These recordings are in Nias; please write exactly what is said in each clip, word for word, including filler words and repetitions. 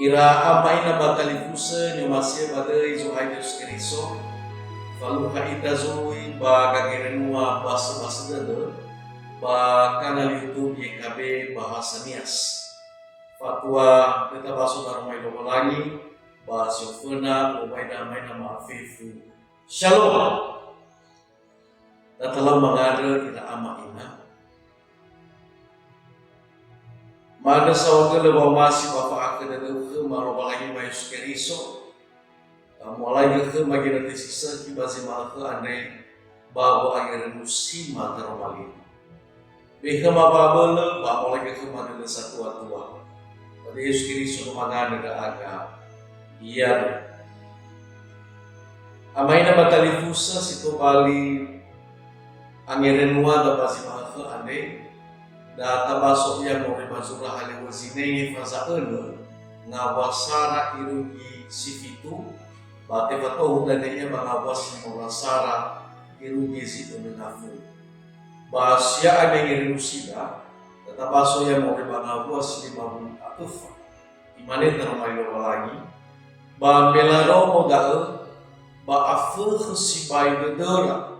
Ira ama ina ba talifusö ni'omasi'ö ba döi Zo'aya Yesu Keriso, falukha ita zui ba gangerenua basöbasö dödö ba kanal YouTube Y K B Bahasa Nias. Fatua lö tabaso daroma Lowalangi, ba si oföna, u'ombai ama ina ma'afefu. Shalom. Da talau mangandrö ira ama ina. Ma'andrö saohagölö wa'omasi ba fa'akhö dödöu khöma Lowalangi ba Yesu Keriso, ba mu'alaigö khöma ginötö si sökhi ba zi ma'ökhö andre ba wa'angerönusima taroma li-Nia. Böi khöma wa'abölö, ba mu'alaigö khöma dödö satua-tua. Ba döi Yesu Keriso no mangandrö ndra'aga. Iada'u. Ama ina ba talifusö si tobali angerenuada ba zi ma'ökhö andre, da tabaso ia moroi ba zura halöŵö zinenge faza önö, ngawua sara irugi si fitu, ba tefatohu dania ia ba ngawua si lima wulu sara irugi zi önö na fulu. Ba sia'a mengerenusida, da tabaso ia moroi ba ngawua si lima wulu a öfa. Imane taroma li Lowalangi, ba me larongo da'ö, ba afökhö sibai dödöra,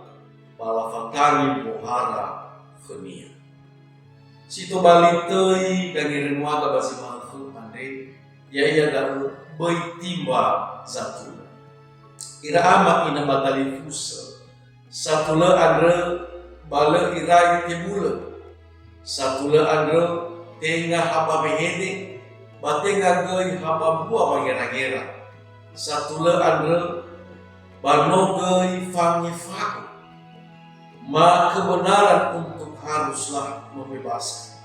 ba lafatangi mbohara khö-Nia. Si tobali töi gangerenuada ba zi ma'ökhö andre, ya'ia da'ö böi timba zatulö. Ira ama ina ba talifusö, satulö andrö ba lö irai tebulö. Satulö andrö tenga ha ba wehede, ba tenga göi ha ba mbua wangera-ngera. Satulö andrö ba no göi fangefa'ö. Ma kebenaran untuk haruslah membebaskan.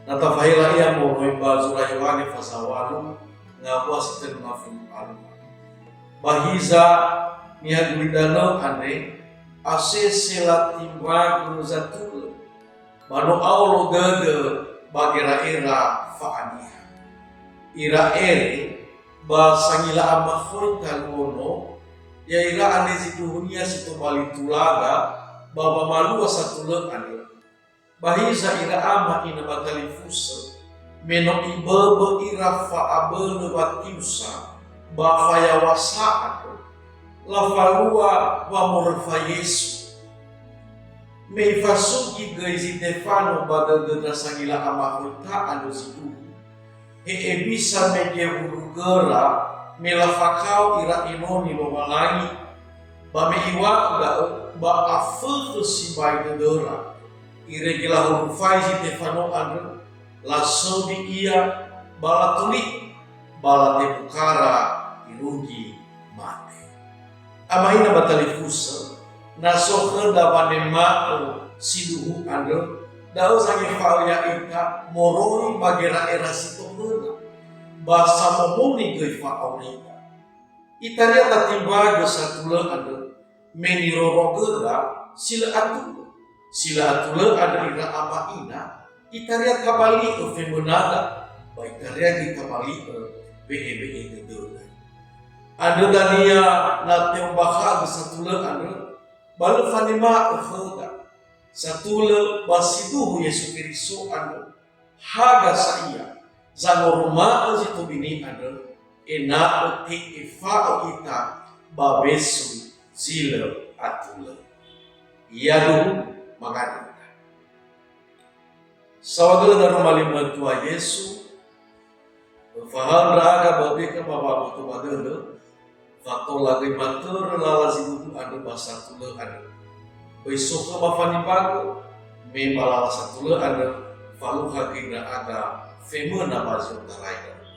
Na tafahela ia moroi ba zura Yohane faza walu, ngawua si tölu ngafulu alua. Ba hiza, niha gulidanö andre, asese latimbagö zatulö. Ba no aolo dödö ba gera'era fa'aniha. Ira ere ba sangila amakhoita luo no, ya'ira andre ziduhunia si tobali tulaga ba wamalua satulö andrö. Ba hiza ira ama ina ba talifusö, me no iböbö ira fa'abölö watiusa ba fayawasa andrö, lafalua wamoröfa Yesu. Me ifasugi göi Zitefano ba dödö ndra sangila amakhoita andrö ziduhu, he hewisa mege wulu göra me lafakao ira enoni Lowalangi, ba me iŵa'ö da'ö ba afökhö sibai dödöra, irege lahurufai Zitefano andrö, lasöbi ia, ba latuli, ba latebukara irugi mate. Ama ina ba talifusö, na so khöda wanema'ö siduhu andrö, da'ö zangefa'ö ya'ita moroi ba gera'era si tohöna, ba samohoni göi fa'aurida. Itaria tatimbagö satulö andrö, me nirorogöda si lö atulö. Si lö atulö andrö ira ama ina, itaria tabali'ö femönada, ba itaria göi tabali'ö we'ewe'e dödöda. Andrö dania na te'ombakha'ö satulö andrö, ba lö fanema'ö khöda. Satulö ba siduhu Yesu Keriso andrö, haga sa ia, zangoroma'ö zi tobini andrö, ena'ö te'efa'ö ita ba wesu zi lö atulö. Iada'u mangandrö ita. Saohagölö daroma li Matua Yesu, öfahaö ndra'aga ba ubekha ba wa'aboto ba dödö, fatola göi matörö lala ziduhu andrö ba satulö andrö. Böi so khöma fanimbagö, me ba lala satulö andrö, falukha göi ndra'aga femöna ba zi otarai ndra'ugö.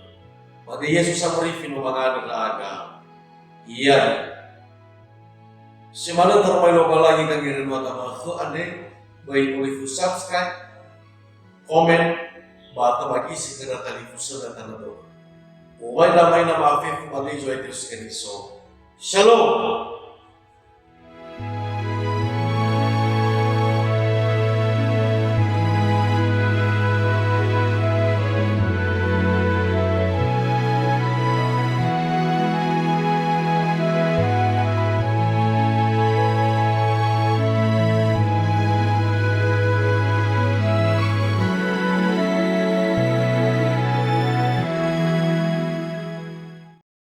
Ba döi Yesu Samörifi no mangandrö ndra'aga. Iada'u. Si manö taroma li Lowalangi gangerenua tamakhö andre, böi olifu subscribe, komen, ba tabagisi khöra talifusöda tanö dödö. U'owai ama ina ma'afefu ba döi Zo'aya Yesu Keriso. Shalom!